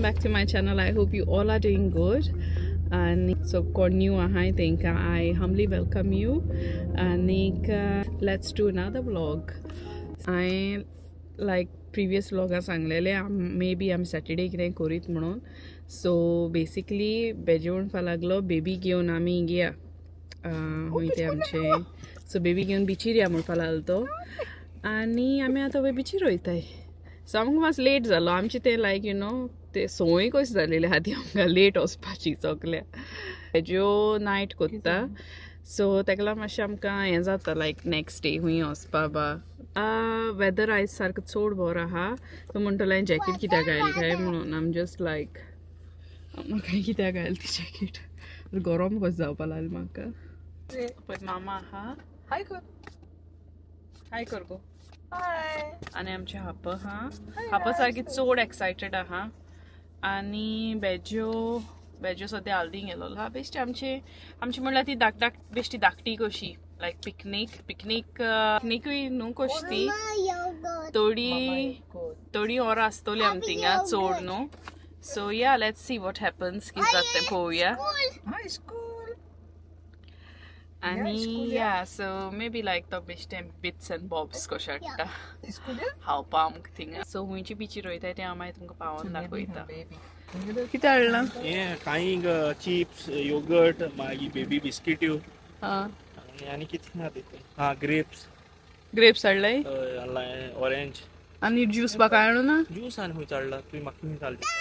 Back to my channel. I hope you all are doing good. आनी so कोण new आहाय तेंकां I humbly welcome you आनीक let's do another vlog. हांवें लायक previous व्लॉगान सांगलेलें may be आमी सॅटर्डे कितें करीत म्हणून. सो बेसिकली बेजे म्हणपा लागलो बेबी घेवन आमी गया खंय ते आमचे. सो बेबी घेवन बिचीर या म्हणपा लागलो तो आनी आमी आतां वय बिचीर वयताय. सो आमकां मातसो लेट जालो आमचें तें लायक you know ते संवय कशी जालेली आहा ती आमकां लेट वचपाची सगल्या हेज्यो नायट कोत्ता. सो तेका लागून मातशें आमकां हें जाता लायक नॅक्स्ट डे खूंय वचपा बा. वेदर आयज सारको चड बरो आहा. सो म्हणटलो हांवें जॅकेट कित्याक घायल काय म्हणून. आम जस्ट लायक म्हाका कित्याक घायल ती जॅकेट, गरम कसो जावपा लागलें म्हाका. पळय मामा आहा. हाय कर. हाय कर गो. हाय. आनी आमचे हाप आहा. हाप सारकी चड एक्सायटेड आहा. आनी बेज्यो बेज्यो सद्या हल्दी गेलोलो आहा. बेश्टी आमचे आमची म्हणल्यार ती धाक धाक बेश्टी धाकटी कशी लायक पिकनीक पिकनीक पिकनिकूय न्हू कशी ती थोडी थोडी वरां आसतली आमी थिंगा चड न्हू. So yeah, let's see what happens, कितें जाता तें पळोवया. High school. आनी या सो मे बी लायक तो बेश्टें बिट्स एंड बॉब्स कशें हाडटा स्कूल खावपा आमकां थिंगा. सो खुंयची बिचीर वयताय तें हांव मागीर तुमकां पावोन दाखयता. बेबी. कितें हाडलां? हे कांय चिप्स, योगर्ट, मागीर बेबी बिस्किट्यो आनी आनी कितें ना तितून. हा, ग्रेप्स. ग्रेप्स हाडलाय. ऑरेंज. आनी ज्यूस बा कांय हाडूं ना? ज्यूस आनी खंय हाडला तुवें? म्हाका खंय हाडला?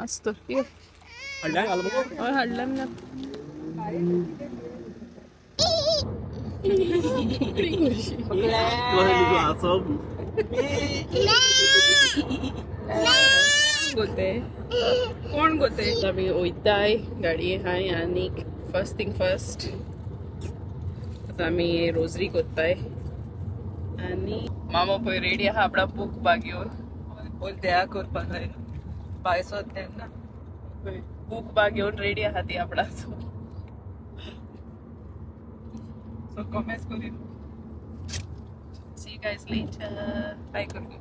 आसतो. हाडल्या घाल मगो. हय हाडला ना. गोते कोण गोते आमी वयताय गाडये हाय. आनी फर्स्ट थिंग फर्स्ट आतां आमी रोजरी कोत्ताय. आनी मामा पळय रेडी आहा आपणा बूक बा घेवन. बोल दया करपाक जाय बाय सोद तेन्ना. बूक बा घेवन रेडी आहा ती आपणाचो. सो कॉमेंट्स करीन. See you guys later. हाय कर गो.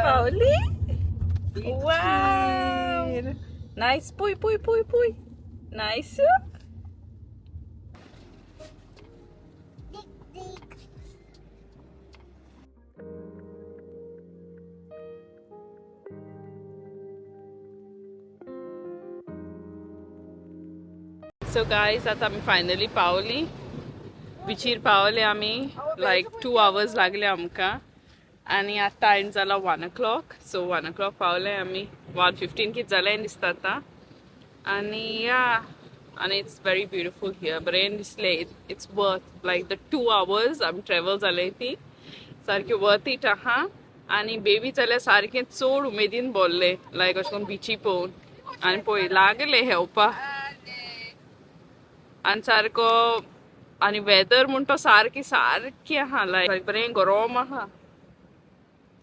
पावली. Wow. Nice. Puy, puy, puy, puy. Nice. So guys, आता आमी फायनली पावली बिचीर. पावले आमी लायक 2 आवर्स लागले आमकां. आनी आतां टायम जाला 1 o'clock. सो 1 o'clock पावले आमी. 1:15 कितें जालें दिसता आतां. आनी या, आनी it's very beautiful here. बरें दिसलें. It's worth like the 2 hours आमी ट्रॅवल जाले ती सारकी वर्थ it आहा. आनी बेबी जाल्यार सारकें चड उमेदीन बोल्लें लायक अशें करून बिची पळोवन. आनी पळय लागलें हेवपा आनी सारको. आनी वेदर म्हण तो सारकी सारकी आहा लायक बरें गरम आहा.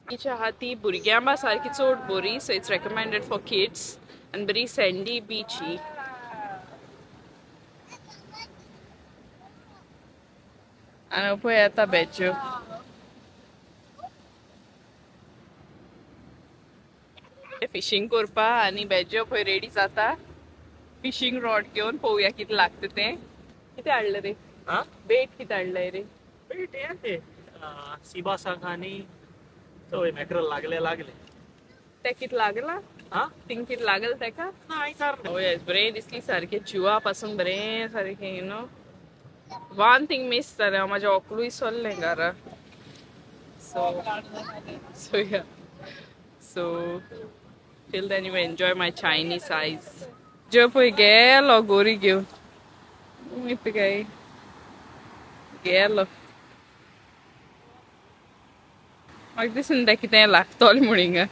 बीच आहा ती भुरग्यां बा सारकी चड बरी. So it's recommended for kids. आनी बरी सँडी बीच ही. आनी पळय येता बेज्यो. फिशींग करपा. आनी बेज्यो पळय रेडी जाता फिशींग रॉड घेवन. पळोवया कितें लागता तें. कितें हाडलें रे? हा. बेट कितें हाडलें रे? बेट हें तें सिबासाक आनी चवय मॅकरल लागले लागले. तें कितें लागलां? हा. थिंग कितें लागल तेका? ना, विचारलें. Oh yes, बरें दिसली सारकें जिवा पासून बरें सारकें you know. One thing miss जालें हांव, म्हाजें ऑकलूय सोल्लें घरा. So yeah, so till then you enjoy my Chinese eyes. जो पळय गेलो गोरी घेवन वयता काय गेलो. म्हाका दिसना तें कितें लागतलें म्हूण हिंगा.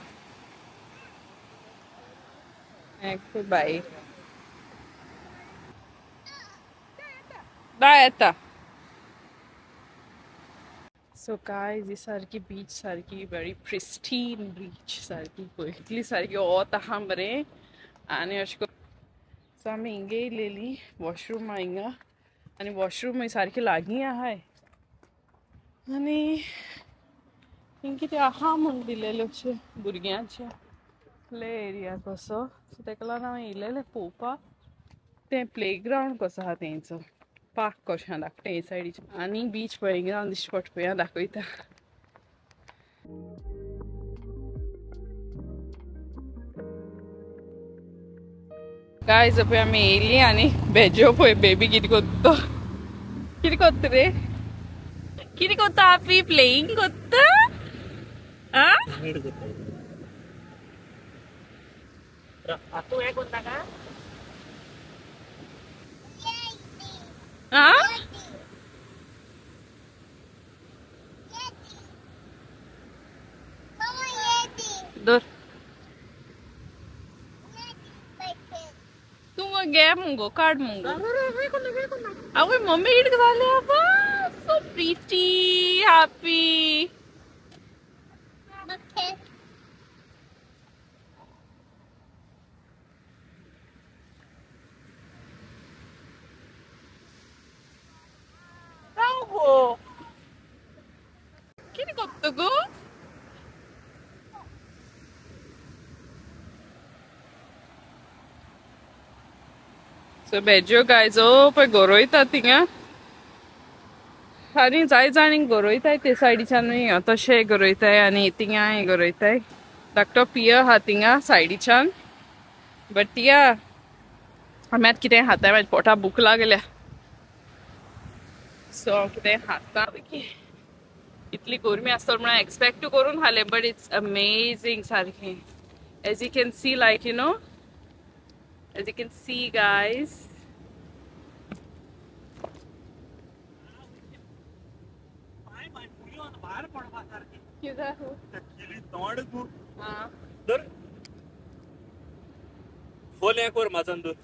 बाय बाय येता. सो गायज ही सारकी बीच सारकी वेरी प्रिस्टीन बीच सारकी पळय इतली सारकी वत आहा बरें. आनी अशें करून सो आमी हिंगा येयलेली वॉशरूम हिंगा आनी वॉशरूम सारकी लागीं आहाय. आनी हिंग कितें आहा म्हूण दिलेलें अशें भुरग्यांचें प्ले एरिया कसो. सो तेका लागून हांव येयलेलें पळोवपाक. तें प्ले ग्रावंड कसो आहा तेंचो पार्क कशें आहा धाकटें हे सायडीचें. आनी बीच पळय हिंगा हांव दिश्टी पडटा पळय हांव दाखयता. गायज पळय आमी येयली आनी बेजो पळय बेबी कितें कोत्ता कितें कोत्ता रे कितें कोत्ता आपी प्लेईंग कोत्ता आ. तूं हें कोत्ता का? आ दर तूं गे मुगो काड मुगो. आवय मम्मी कितें जालें आबा सो प्रिटी हॅपी. राव गो. कितें कोत्ता गो? सो बेजो गायज ओ पळय गरयता थिंगा. आनी जाय जाण गरयताय ते सायडीच्यानूय तशें गरयताय आनी थिंगाय गरयताय. धाकटो पियर आहा थिंगा सायडीच्यान. बट या आमी आतां कितें खाताय म्हाज्या पोटा भूक लागल्या. सो हांव कितें खाता. इतली गरमी आसतली म्हणून एक्सपेक्ट करून खालें बट it's amazing सारकें. As you can see like you know as you can see guys. भायर पडपा सारकी कितें किली तोंड तूं आं धर फोन हें कर म्हाजन धर.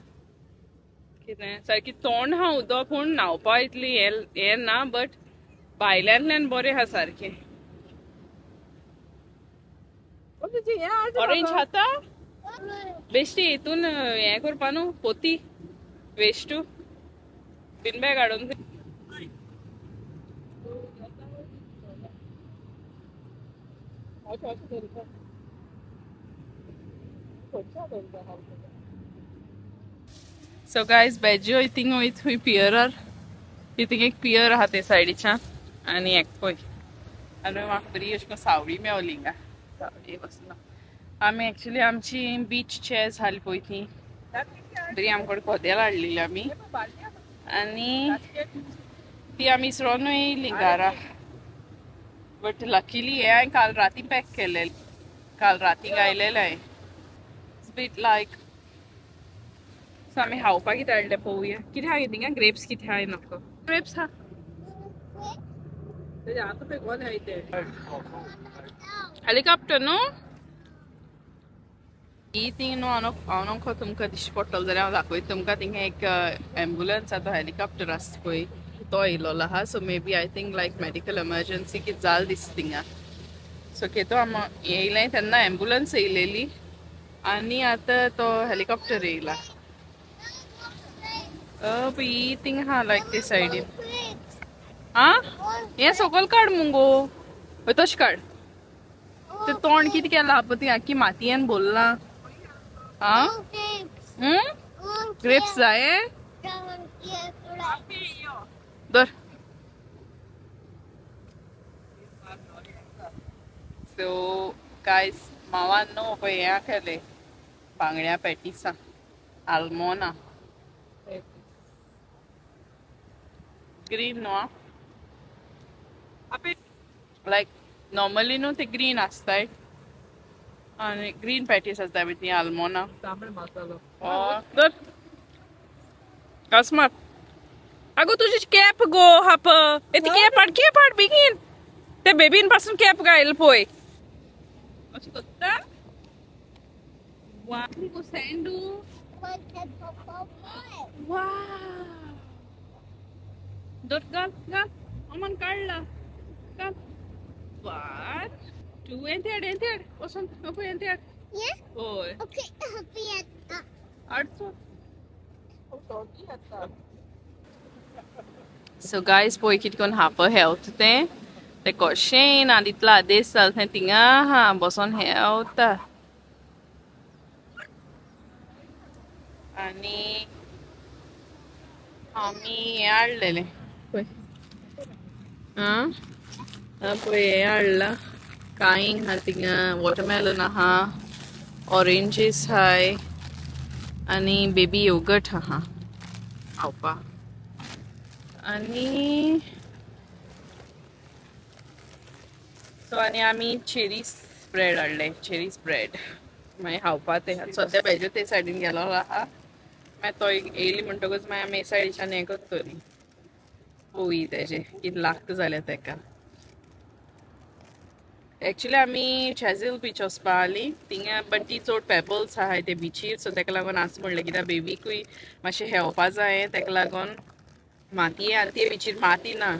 कितें सारकी तोंड आहा उदक पूण न्हांवपा इतली हें ना बट भायल्यांतल्यान बरें आहा सारकें. ऑरेंज खाता बेश्टी हितून हें करपा न्हू पोती वेस्टू बीन बॅग हाडून. सो गायज बेजो थिंग वयत खंय पियरार थिंग एक पियर आहा ते सायडीच्यान आनी एक पळय आनी म्हाका बरी अशें करून सावळी मेवली हिंगा सावळी बसून आमी एक्चुली आमची बीच चेयर्स हाली पळय ती बरी आमकडे कोदेल हाडलेली आमी आनी ती आमी इसरोनूय येयली घरा. बट लकीली हे हांवें काल राती पॅक केलेले काल राती गायलेलें हांवें. It's beet like so आमी खावपाक कितें हाडलें पळोवया. कितें आहा थिंगा ग्रेप्स कितें आहाय नको ग्रेप्स आहा. आतां पळय कोण आहाय ते हेलिकॉप्टर न्हू ही थिंग न्हू हांव नको तुमकां दिश्टी पडटलो जाल्यार हांव दाखयता तुमकां. थिंगा एक एम्बुलन्स आतां हेलिकॉप्टर आसता पळय तो येयलोलो आहा. So maybe I think like medical emergency कितें जालें दिसता थिंगा. सो केतो आम येयलें तेन्ना एम्बुलन्स येयलेली आनी आतां तो हेलिकॉप्टर येयला. पळय ही थिंग आहा लायक ते सायडीन. आं हें सकयल काड मुगो हय तशें काड. ते तोंड कितें केलां पळय ती आख्खी मातयेन भरलां. आं ग्रेप्स जाय धर. सो गायज मावान न्हू पळय हें केलें बांगड्या पॅटीसां आलमोना ग्रीन न्हू लायक नॉर्मली न्हू ते ग्रीन आसताय आनी ग्रीन पॅटीस आसताय पळय ती आलमोना. तांबडे मसालो. धर कस मार. अगो तुजी कॅप गो हाप ए ती कॅप हाड कॅप हाड बेगीन ते बेबीन पासून कॅप घायल पळय. अशें कोत्ता वा सँडू वा धर घाल घाल अमन काडला घाल. 2 एंतेड एंतेड वचून पळय एंतेड. Yeah? हय. Okay, happy. आडचो. सो गायज पळय कितें करून हाप हेवता तें तें कशें ना तितलो आदेस जाल तें थिंगा आहा बसोन हेवता. आनी आमी हें हाडलेलें पळय, आं पळय हें हाडलां, कांय आहा थिंगा, वॉटरमेलन आहा, ऑरेंजीस हाय आनी बेबी योगर्ट आहा खावपा. आनी सो आनी आमी चेरी ब्रेड हाडले, चेरी ब्रेड मागीर खावपा ते. सद्या बेजो ते सायडीन गेलो आहा, मागीर तो येयली म्हणटकूच मागीर आमी हे सायडीच्यान हें करतलीं, पळोवया तेजें कितें लागता जाल्यार तेका. एक्चुली आमी चॅझील बीच वचपा आली थिंगा, बट ती चड पेबल्स आहाय ते बिचीर, सो तेका लागून आस म्हणलें कित्याक बेबीकूय मातशें हेवपा जाय, तेका लागून माती आनी ते बिचीर माती ना,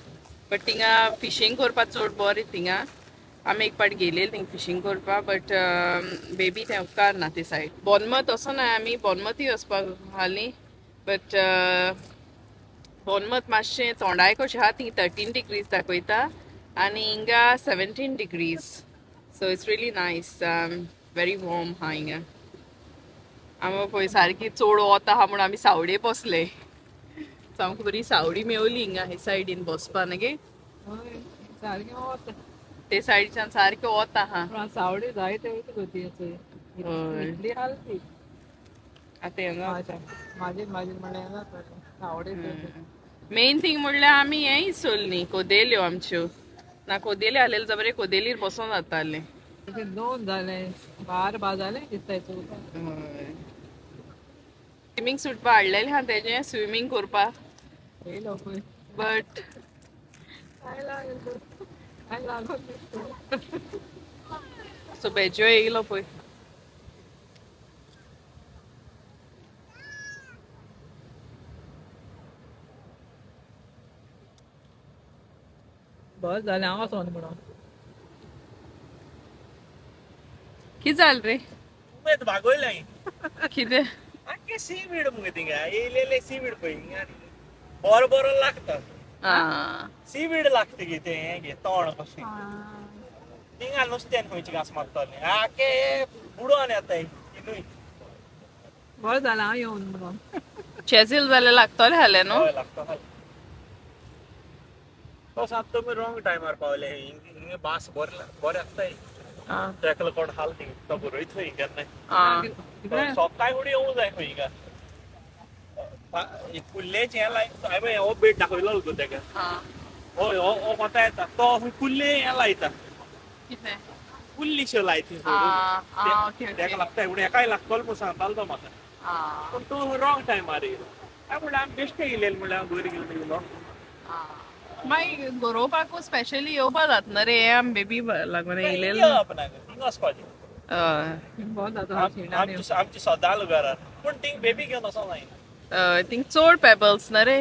बट थिंगा फिशींग करपा चड बरें. थिंगा आमी एक पाट गेलेली थिंग फिशींग करपा, बट बेबी तें उपकार ना ते सायड. बोनमत वचोना आमी, बोनमतूय वचपाक आहली, बट बोनमत मातशें तोंडाय कशें आहा, थिंग 13 डिग्रीज दाखयता आनी हिंगा 17 degrees, so it's really nice, very warm आहा हिंगा. आमी पळय सारकी चड वत आहा म्हूण आमी सावडे बसले, सामकी बरी सावडी मेवली हिंगा हे सायडीन बसपा न्ही गे. हय, सारकें वत. ते सायडीच्यान सारकें वत आहा. पूण सावडी जाय ते वयता गो. हय. इतली हाल ती. आतां हांगा मागीर मागीर म्हणल्यार येना सावडी. मेन थिंग म्हणल्यार आमी हेंय सोल्ली कोदेल्यो आमच्यो ना, कोदेली आसलेले जाल्यार बरें कोदेलीर बसोन जातालें. दोन जाले बार बा जाले दिसता. स्विमींग सूट बा हाडलेलें आहा तेजें स्विमींग करपाक. येयलो पळय. बट काय लागलो काय लागोन. सो बेजो येयलो पळय. बस जालें हांव वचोन म्हणून. कितें जालें रे? उमेद भागोयलें हांवें. कितें? आख्खे सीवीड मुगे थिंगा येयलेले, सीवीड पळय हिंगा बरो बरो लागता. आं. सीवीड लागता गे तें हें गे तण कशें थिंगा नुस्त्यान खंयची घांस मारतलें आख्खे बुडोन येताय न्हय. बरें जालें हांव येवन म्हणून. चेझील जाल्यार लागतलें आसलें न्हू. हय लागता खाली. तो सांग तुमी रॉंग टायमार पावले, हिंगा बास बरें बरें आसताय. आं. तेका कोण हाल थिंग तो बरयत खंय केन्नाय. आं. सकाळी फुडें येवंक जाय खंय हिंगा कुल्लेचें हें लाय. हांवें हो बेट दाखयलो गो तेका. आं. हय, हो हो कोता येता तो खंय कुल्ले हें लायता. कितें? कुल्लीश्यो लायती. आं आं, ओके. तेका ओके. लागता म्हणून हेकाय लागतलो म्हूण सांगतालो तो म्हाका. आं. पूण तूं रॉंग टायमार येयलो. हांवें म्हणलें आमी बेश्टे येयलेले म्हणल्यार हांव वयर घेवन येयलो. मागीर गरोवपाकू स्पेशली येवपा जातना रे, आमी बेबी लागून येयलेले. येवप ना गो, थिंग वचपाचें. हय. बरें जाता शिणाण्यो. आमची आमची सदां घरार, पूण थिंग बेबी घेवन वचोंक जायना. हय, थिंग चड पेबल्स ना रे.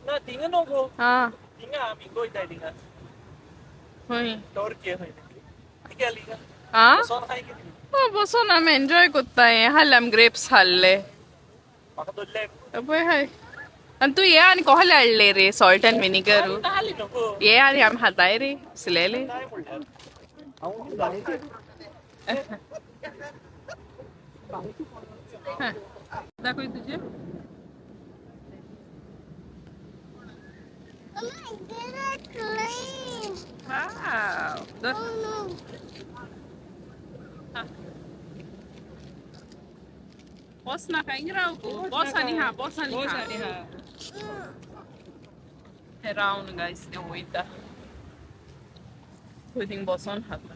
ना थिंगा न्हू गो. आं. थिंगा आमी वयताय थिंगा. खंय? टर्की खंय कितें गेली हिंगा. आं. वचोन खाय कितें. हय, बसोन आमी एन्जॉय कोत्ता. हें हाडलें आमी, ग्रेप्स हाडले. म्हाका दोल्ले. पळय हाय. आनी तूं हे आनी कहले हाडले रे, सॉल्ट आनी विनिगर? हाली नको. हे आनी आमी खाताय रे उसलेले. काय म्हणल्यार हांव जालें. दाखय तुजें. Mama, I did it clean. Wow. Oh no. बस नाका हिंग राव गो, बस आनी हा, बस आनी बस हा. आनी हा. ते रावन गायस ते वयता थंय, थिंग बसोन खाता.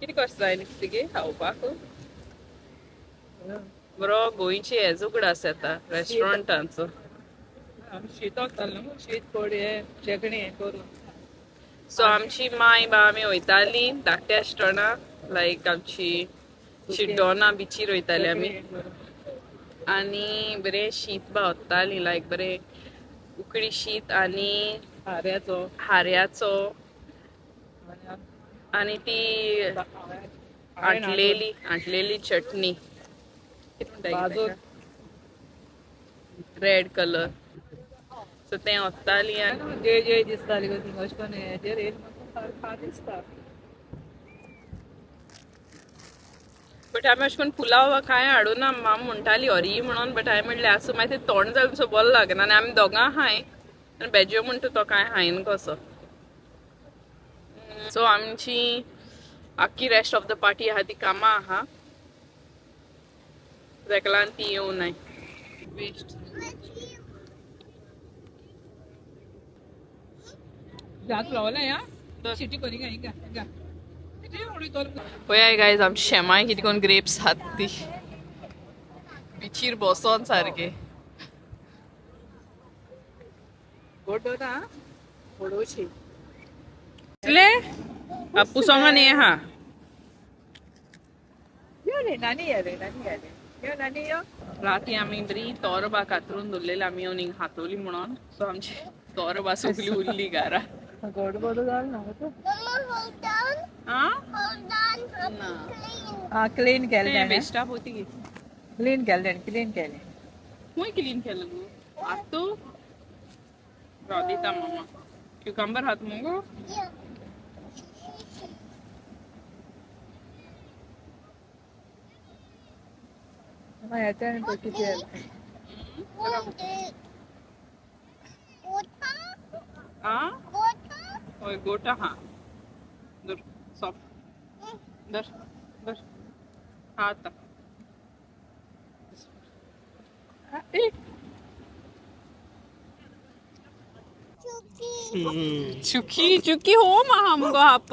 कितें कशें जाय नुस्तें गे खावपाक? बरो गोंयची हेजो उगडास येता रेस्टॉरंटांचो. आमी शीत घालूं न्हू, शीत कोडी हें चेकणी हें करून. सो आमची माय बा आमी वयताली धाकटे आसतना, लायक आमची शिड्डोना बिचीर वयताली आमी. चेकणी हें करून. आनी बरें शीत भावताली, लायक बरें उकडी शीत आनी खाऱ्याचो. खाऱ्याचो. आनी ती आटलेली आटलेली चटणी. कितें म्हणटा भाजून. Red colour. सो तें ओत्ताली आनी जे जे दिसताली गो ती अशें करून हेजेर येयलें म्हाका खा दिसता. बट आमी अशें करून पुलाव कांय हाडूना. माम म्हणटाली हरी म्हणून, बट हांवें म्हणलें आसूं, मागीर तें तोंड जावन सो बरो लागना आनी आमी दोगां हाय आनी बेजो म्हणटा तो कांय हायन कसो. सो आमची आख्खी रेस्ट ऑफ the party आहा ती कामां आहा, तेका लागून ती येवनाय. वेस्ट. जात रावलें या शिटी करी गा हिंगा हिंगा कितें उडयतलो. पळय गायज, आमची शेमाय कितें करून ग्रेप्स खात ती बिचीर बसोन सारके. गोड ना उडोवची. ले अप्पू सोंगा न्ही आहा. यो रे नानी, यो रे नानी, यो रे, यो नानी यो. राती आमी बरी तोरबा कातरून दवरलेली आमी येवन हिंगा हातोली म्हणून. सो आमची तोरबा सगळी उरली घरा. गोड गोड जालें ना गो. Mama, hold on. आं. Hold on. Happy No. clean. आं, क्लीन केलें तें वेस्टा पोती. क्लीन केलें, क्लीन केलें. खंय क्लीन केलें गो आतां? राव दिता मामा. क्युकंबर हात मुगो. Yeah. मागीर येता आनी पळय कितें जालें. One, Water. आं. Water. हय, गोट आहा. धर सॉफ्ट, धर धर. हा आतां. ए. Chucky. चुकी चुकी हो मा हमको आप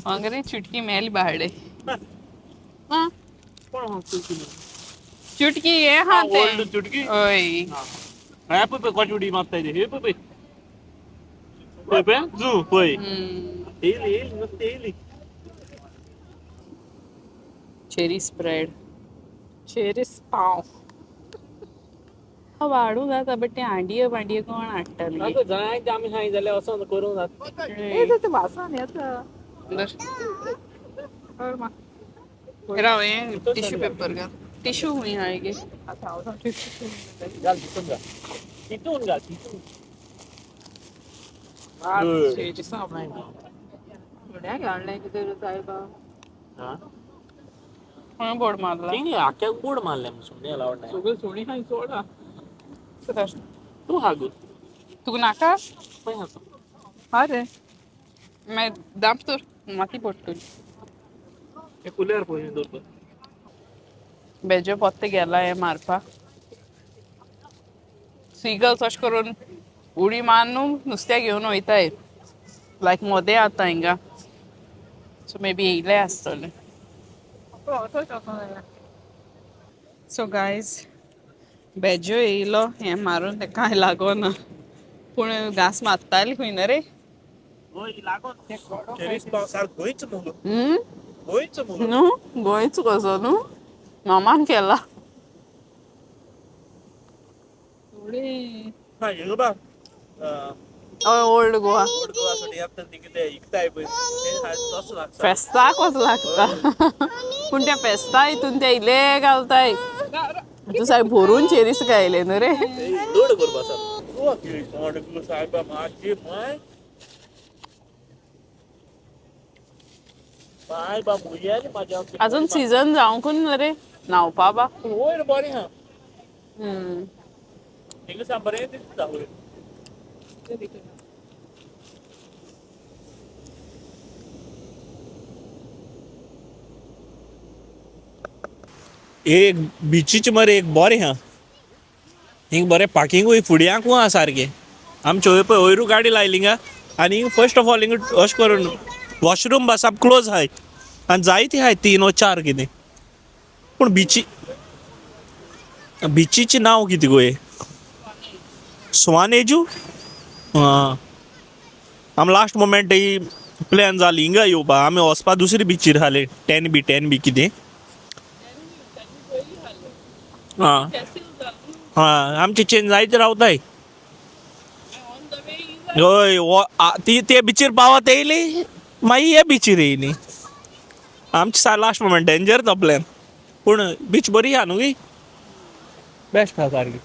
वगैरे चुटकी मेल बाहडे. हा. कोण हा चुटकी? चुटकी हे हा ते. ओल्ड चुटकी. ओय. हे पळय, पळय कशी उडी मारता ते. हे पळय, पळय पळय पळय जू पळय. येयली येयली नुस्तें येयली. चेरी स्प्रेड, चेरीस पाव वाडूं जाता, बट ते हांडियो बांडियो कोण हाडटली? आगो जाय ते आमी खाय जाल्यार वचोन करूंक जाता. ए, तें वासान येता. राव, हें टिश्यू पेपर घाल. टिश्यू खंय आहा गे? आतां हांव घाल तितून, घाल तितून, घाल तितून. Good. चेरीस. सुण्याक हाडलें कितें सायबा. हा. खंय बोर्ड मारला? थिंग आख्याक बोर्ड मारलें, सुणे अलावड नाही. सगळें सुणी खाय सोडा. तूं खा गो. तुका नाका? पळय हाका. अरे. मागीर दांप तर माती पडटली. हे कुल्यार पळय दवरपा. बेजो पोत्ते गेला हें मारपाक. सिगल्स अशें करून उडी मारून नुस्त्याक घेवन वयताय, लायक मोदें आतां हिंगा. सो मे बी येयले आसतले. सो गायज, बेजो येयलो हें मारून, तें कांय लागोना, पूण घांस मारताली खंय न्हय रे. वय लागोन चेरीस पाव सारको गोंयच मुगो. हम्म? गोंयच मुगो. न्हू, गोंयच कसो न्हू मामान केला. सुणी. हा हे बा. हय, ओल्ड गोवा. ओल्ड गोवा सुटी आतां ती कितें इकताय पळय ते तसो लागता. फेस्ताक कसो लागता, पूण त्या फेस्ता हितून ते इले घालताय. तूं सारकें भरून चेरीस गायले न्हू रे. लोड करपा सारको गोवा कितें गो सायबा म्हाजी माय माय बा मुगे आनी म्हाज्या. अजून सीझन जावंकूच ना रे न्हांवपा बा. पूण वयर बरें आहा. हम्म. हिंगा सामकें बरें दिसता वयर. एक बिचीच मरे एक बरें आहा हिंग, बरें पार्किंगूय फुड्यांकूय आहा सारकें. आमचे हय पळय वयरू गाडी लायली हिंगा आनी फर्स्ट ऑफ ऑल हिंगा अशें करून वॉशरूम बा साप क्लोज आहाय आनी जायती आहाय तीन ओ चार कितें. पूण बिचीचें नांव कितें गो हें? स्वान एजू. आं, आमी लास्ट मोमेंट ही प्लॅन जाली हिंगा येवपा. आमी वचपा दुसरी बिचीर आसले, 10B, 10B कितें. आं आं, आमचे चेंज जायत रावताय. हय, ती ते बिचीर पावत येयली. मागीर हे बिचीर येयली. आमचे लास्ट मोमेंट डेंजर तो प्लॅन, पूण बीच बरी आहा न्हू, बेस्ट आहा सारकी.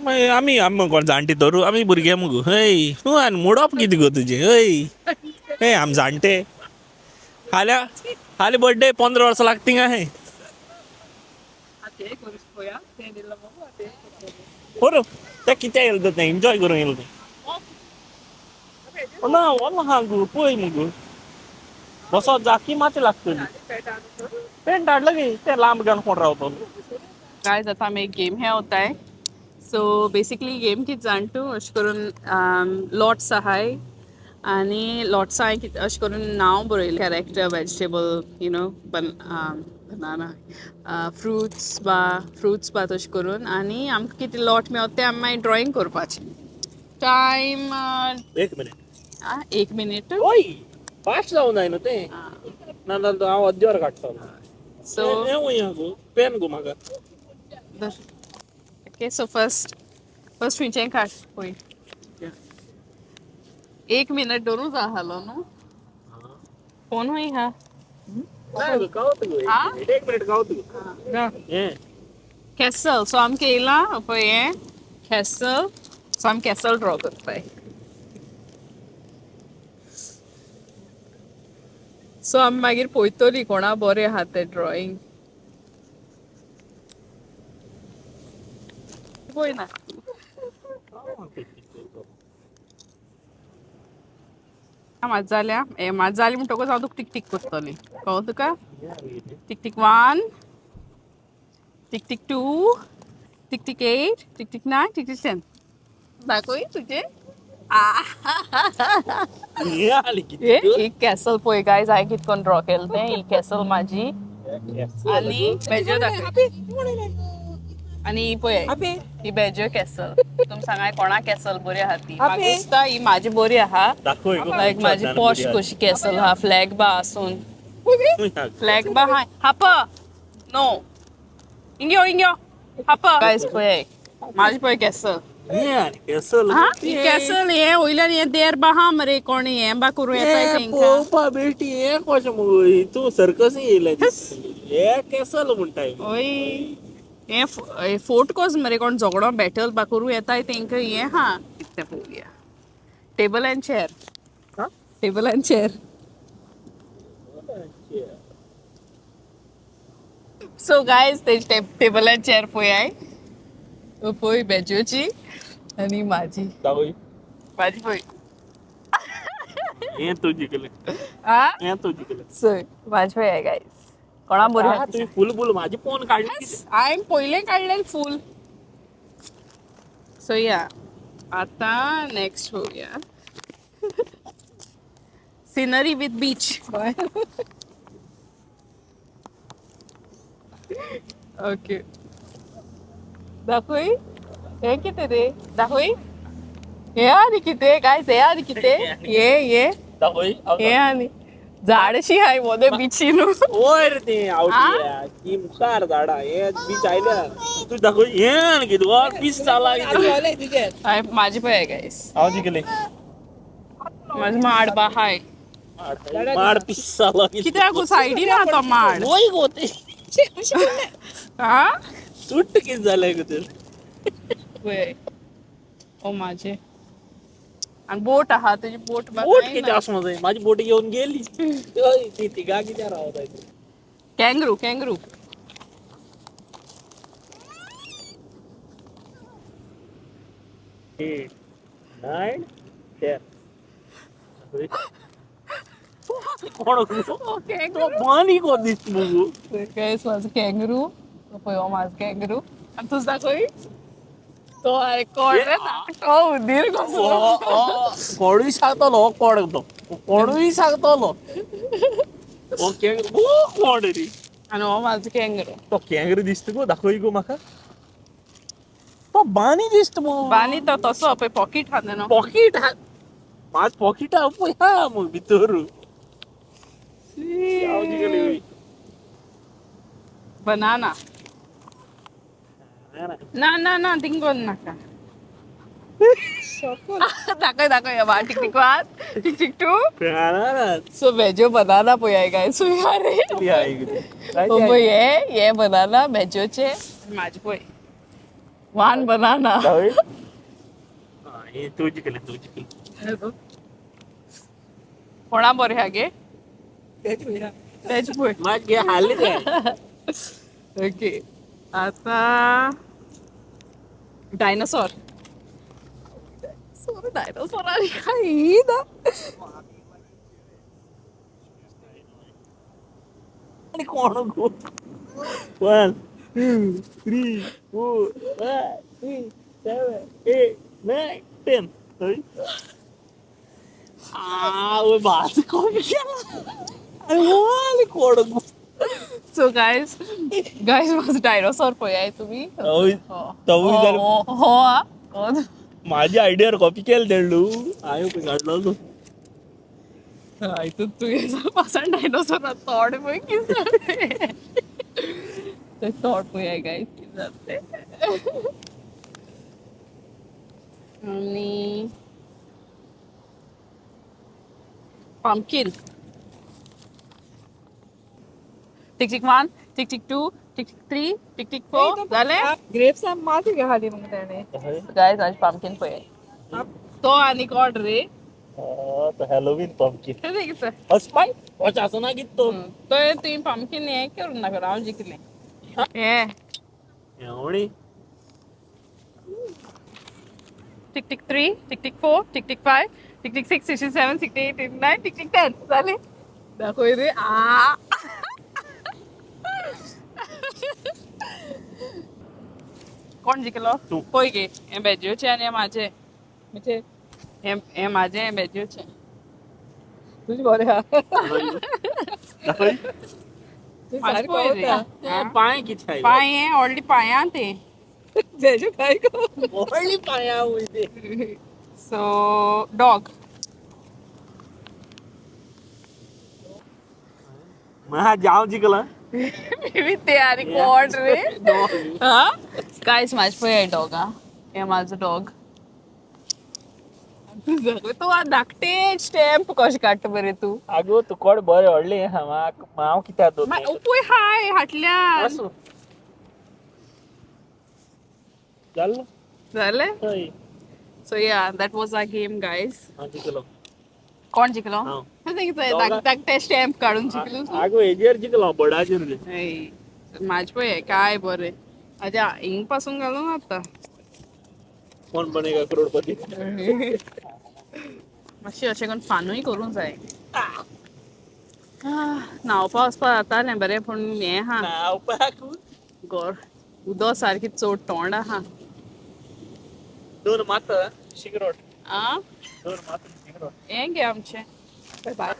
मागीर आमी आमी कोण जाणटी धरू, आमी भुरगे मुगो. हय, तूं आनी मुडप कितें गो तुजें? हय हे, आमी जाणटे. फाल्यां फाल्यां बड्डे, 15 वर्सां लागता थिंगा. हे बरो तें कितें येयलें तें एन्जॉय करूंक येयलें तें. ना वोल आहा गो, पळय मुगो, बसो जाकी माती लागतली. पेंट हाडलो गे, तें लांब घेवन कोण रावतलो? गायज, आतां आमी एक गेम खेळताय. सो बेसिकली गेम कितें जाण तूं, अशें करून लॉट्स आहाय आनी लॉट्सां हांवें कितें अशें करून नांव बरयलें, character, vegetable, banana, fruits बा, फ्रुट्स बा, तशें करून. आनी आमकां कितें लॉट मेवता तें आमी मागीर ड्रॉइंग करपाचें. टायम एक मिनीट. एक मिनीट. ओय, फास्ट जावं जाय न्हू तें, ना जाल्यार हांव अद्यावर काडटलो. सो हें वय गो, पेन गो म्हाका. ओके, सो फर्स्ट फर्स्ट खंयचें काड पळय. एक मिनट दवरूं जाय आहलो न्हू. फोन खंय आहा? ना गो, आ? एक मिनीट, गावता गो हें. कॅसल. सो आमकां येयलां पळय हें कॅसल. सो आमी कॅसल ड्रॉ करताय. सो आमी मागीर पळयतलीं कोणा बरें आहा तें ड्रॉइंग. पळय ना. म्हाजें जाल्या हें, म्हाजें जालें म्हणटकूच हांव तुका टीक टीक करतलें. कळ्ळो तुका? Tick tick 1, tick tick 2, tick tick 8, tick tick 9, tick tick 10. दाखय तुजें. हें आनी कितें? एक कॅसल पळय गायज, हांवें कितें करून ड्रॉ केलें तें. ही कॅसल म्हाजी आनी बेजो दाखय. आनी ही पळय, ही बेजो कॅसल. तुमी सांगाय कोणा कॅसल बरी आहा ती. म्हाका दिसता ही म्हाजी बरी आहा. दाखय गो. लायक म्हाजी पॉश कशी कॅसल आहा, फ्लॅग बा आसून, फ्लॅग बा हाय. हाप नो, इंग्यो इंग्यो हाप. गायज पळय, म्हाजी पळय कॅसल. हें आनी कॅसल. हा, ही कॅसल हें वयल्यान हें देर बा हा मरे, कोणी हें बा करूं येता तेंकां. पळोवपा बेटी, हें कशें मुगो, हितू सर्कस येयलें हें कॅसल म्हणटाय. ओय, हें फोर्ट कोस मरे, कोण झगडो बॅटल बा करूं येताय तेंकां. हें हा कितें पळोवया. Table and chair. Table and chair. So guys, ते टेबल अँड चेअर पळयाय. पळय बेजोची आनी म्हाजी. दाखय. म्हाजी पळय. हें तूं जिखलें. आ. हें तूं जिखलें. सो म्हाजी पळय गायज, कोणा बरी आहा. तुवें फूल बुल म्हाजी पोवन काडली कितें? हांवें पयलें काडलें फूल. सो या, आतां नेक्स्ट पळोवया, सिनरी विथ बीच. ओके, दाखय हें कितें रे, दाखय. हें आनी कितें गायज, हें आनी कितें हे हे? दाखय. हें आनी झाडशी हाय मोदे बिची न्हू. वयर तें आवटी ती मुखार झाडां, हे बीच आयल्या. तूं दाखय हें आनी कितें वर पीस जाला कितें. हांवें म्हाजी पळय गायज. हांव जिखलें. म्हाजें माड बा हाय. माड पीस जाला. कित्याक सायडीन आहा तो माड? वय गो ते. हा. सुट्ट कितें जालें गो तें? पळय, ओ म्हाजे आनी बोट आहा तुजी बोट बा. बोट कांय कितें ना. आसूं जाय, म्हाजी बोट घेवन गेली. हय, ती तिगा कित्याक रावताय? Kangaroo, kangaroo. 8, 9, 10. कोण ओ कॅंगरू. पानी को दिसता मुगो. गायस, म्हाजो कॅंगरू पळय, हो म्हाजो कॅंगरू. आनी तुजो दाखय तो. आरे कोण रे धाकटो उदीर कसो. कोणूय सांगतलो हो कोण तो, कोणूय सांगतलो हो कॅंगरू हो कोण रे. आनी हो म्हाजो कॅंगरू. तो कॅंगरू दिसता गो, दाखय गो म्हाका. तो बानी दिसता मगो. बानी तो तसो पळय, पॉकेट आहा न्हू. पॉकेट, माझ पॉकेट आहा पळय हा मग भितर. हांव जिखलें. बनाना. ना ना ना, थिंग नाका. दाखय दाखय वा tick tick one, tick tick two. So वेजो बनाना पळय गायस, अरे पळय हे हे बनाना वेजोचे. माझे पळय वन बनाना. तूं जिखलें, तूं जिखलें. कोणा बरें हा गे? वेज पळय. मागीर हारले ते. ओके, आता डायनासोर. डायनासोर, डायनासोर आणि काही ना. आनी कोण गो? One, two, three, four, five, six, seven, eight, nine, 10. आवय, भास कॉपी केला. आनी कोण गो? सो गायज, गायज, माझं डायनासोर पळय तुम्ही. तवूय हो. तवूय हो. जाल्यार हो हो आ. हो. माझी आयडियार कॉपी केला तेणू हांवें खंय काडलो तो. हितून तुगें पासान डायनासोर तोंड पळय कितें जालें तें. तोंड पळय गायज कितें जालें. आनी pumpkin. Tick tick one, tick tick two, tick tick three, tick tick four. जालें. ग्रेप्स माती घाली मग त्याने. गायज, आज पंपकिन पळय तो आनी कोण रे? तो हॅलोवीन पंपकिन. तें कितें? अस्पाय अशें आसना कितें तो. तो तुवें पंपकिन हें करूं नाका, हांव जिखलें हें. एवणी. Tick tick three, tick tick four, tick tick five, tick tick six, tick tick seven, tick tick eight, tick nine, tick tick 10. जालें. दाखय रे आ. कोण जिखलो? तूं. पळय गे, हें बेजोचें आनी हें म्हाजें. म्हणजे हें हें म्हाजें, हें बेजोचें. तुझी बरे हा. दाखय. तू म्हाजें सारखं पळय रे. होता. पांय कितें? पांय हें व्हडली पांयां तें. बेजो काय गो? व्हडली पांयां वयते. So dog. हांव जिखला. ते आनी कोण रे? हा गायस, म्हाजें पळय डॉग. हा, हें म्हाजो डॉग. तूं आतां धाकटे स्टॅम्प कशें काडटा बरें तूं. आगो, तूं कोण बरें व्हडलें हांव कित्याक दोन? पळय हाय हाटल्यान. आसूं, जालें. जालें. हय. So yeah, that was our game, guys. हांव जिखलो. कोण जिखलो? हांव. धाकटे स्टॅम्प काडून जिखलो तूं. आगो, हेजेर जिखलो, बोर्डाचेर. हय, म्हाजें पळय काय बरें. म्हाज्या हिंग पासून घालून आतां. कोण बनेगा करोडपती. मातशें अशें करून फानूय करूंक जाय. न्हांवपा वचपा जातालें बरें, पूण हें आहा. न्हांवपाक. गोर उदक सारकें चड तोंड आहा. दोन मात शिगरोट. आ. दोन मात शिगरोट. हें गे आमचें. बाय.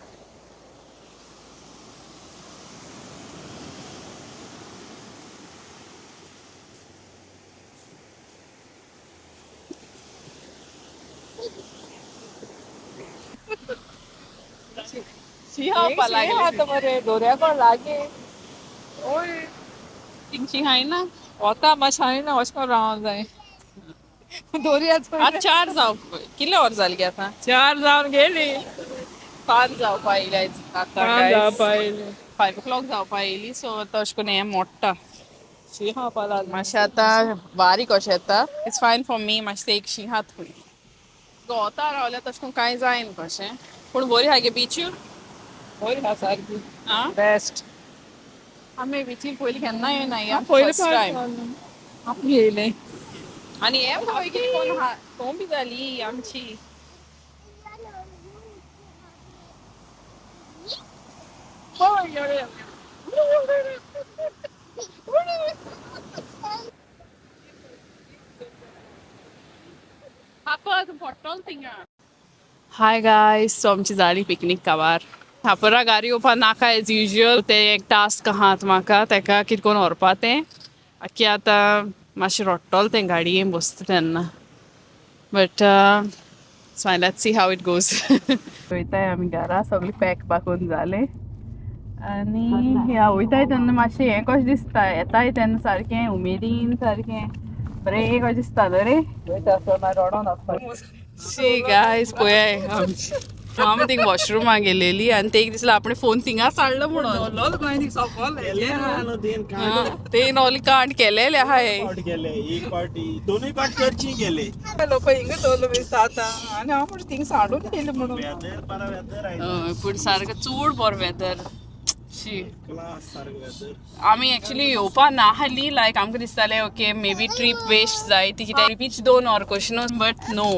शी खावपा लागली. आता मरे दोऱ्या कोण लागे ओय. थिंगशी खायना. वता मातशें हांवें ना अशें करून रावंक जाय दोरयाच. आतां चार जावप कितले वर जाली गे आतां? चार जावन गेली. 5 जावपा येयली आतां. पांच जावपा येयली. 5 o'clock जावपा येयली. सो आतां अशें करून हें मोडटा. शी खावपा लागली. मातशें आतां बारीक अशें येता. It's fine for me. मातशें एक शी हात खंय गोता रावल्यार तशें करून कांय जायना कशें, पूण बरी आहा गे बीच. बरी आहा सारकी. आं. बेस्ट. आमी बिचीर पयलीं केन्ना येवना. पयले फर्स्ट टायम. आमी येयले. आनी हें पळय कितें कोण आहा. कोंबी जाली आमची. हाय गायस, सो आमची जाली पिकनीक काबार. थापरा गाडी येवपा नाका एज युजल. तें एक टास्क आहा म्हाका तेका कितें करून व्हरपा तें. आकी आतां मातशें रडटलो तें गाडयेन बसता तेन्ना, but so let's see how it goes. वयताय आमी घरा. सगळें पॅक पाकून जालें आनी ह्या वयताय तेन्ना मातशें हें कशें दिसता. येताय तेन्ना सारकें उमेदीन सारकें. बरें कशें दिसतालो रे. शी गायज, पळय आमची आमी थिंग वॉशरुमा गेलेली आनी ते एक दिसला आपण फोन थिंगाच हाडलो म्हणून. ते नॉली कांड केलेले आहाय. गेले एक पार्टी, दोनूय पार्ट चर्ची गेले. लोक हिंगा दवरलो बी साता आनी हांव म्हणटा थिंग सांडून येयलें म्हणून. वेदर बरा वेदर. हय, पूण सारकें चड बरो वेदर शी. क्लास सारकें वेदर. आमी एक्चुली येवपा ना आहली, लायक आमकां दिसतालें okay may be trip waste जायत कित्याक ट्रिपीच 2 वर कशें न्हू, बट नो,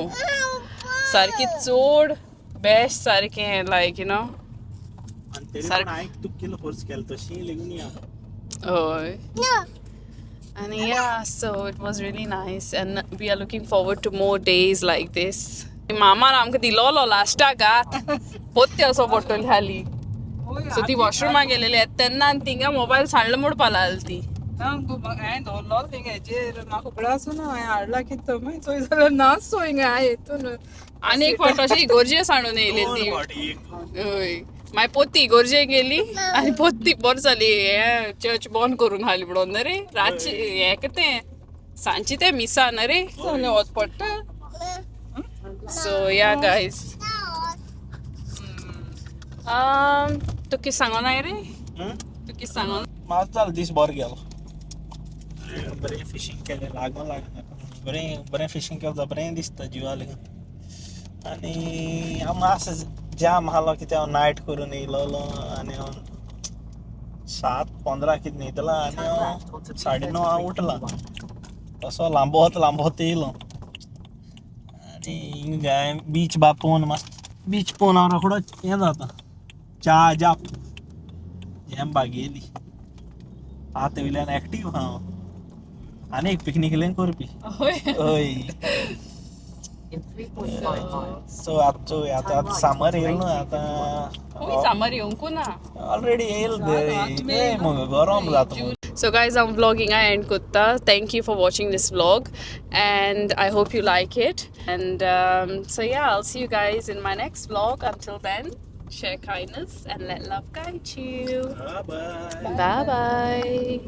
सारकी चड बेस्ट सारकें लायक you know. आनी तरी पण हांवें तुका कितलो फोर्स केलो तशी लेगून या. हय. No. And yeah, so it was really nice, and we are looking forward to more days like this. मामान आमकां दिलोलो लास्टाक आत पोत्ते असो पडटली हाली. सो ती वॉशरुमा गेलेली तेन्ना आनी थिंगा मोबायल सांडलो म्हणपा लागली ती. ना गो, हांवें दवरलो थिंग हेजेर, म्हाका खबर आसूं ना हांवें हाडला कितें तो, मागीर चोय जाल्यार ना सो हिंगा हांवें हितून. आनी एक फावट अशी इगोर्जे सांडून येयली दोन ती. पावटी एक. हय, मागीर पोत्ती इगोर्जे गेली आनी पोत्ती बरें जाली हे चर्च बंद करून हाली म्हणून न्हू रे, रातची हें कितें सांजची तें मिसा न्हू रे. वच पडटा. सो या गायज, तूं कितें सांगोनाय रे? तूं कितें सांगोन? म्हाका जालो दीस बरो गेलो. बरें फिशींग केलें, लागून लागना बरें बरें फिशींग केलें जाल्यार बरें दिसता जिवा लागून. आनी हांव मातसो जाम आहलो कित्याक हांव नायट करून येयलोलो आनी हांव 7:15 कितें न्हिदलां आनी हांव 9:30 हांव उठलां. तसो लांबोत लांबोत येयलो आनी हिंगा बीच बा पळोवन, मातसो बीच पळोवन हांव रोखडोच हें जाता, च्या जाप जेम बागेली. आतां वयल्यान एक्टीव हांव आनी एक पिकनीक लेन करपी. हय. हय. In 3.5 miles. सो आतां चोय, आतां आतां सामर येयल न्हू आतां. सामर येवंकू ना. ऑलरेडी येयल मगो, गरम जाता मगो. So guys, I'm vlogging I end kutta. Thank you for watching this vlog and I hope you like it. And so yeah, I'll see you guys in my next vlog. Until then, share kindness and let love guide you. Bye. Bye bye.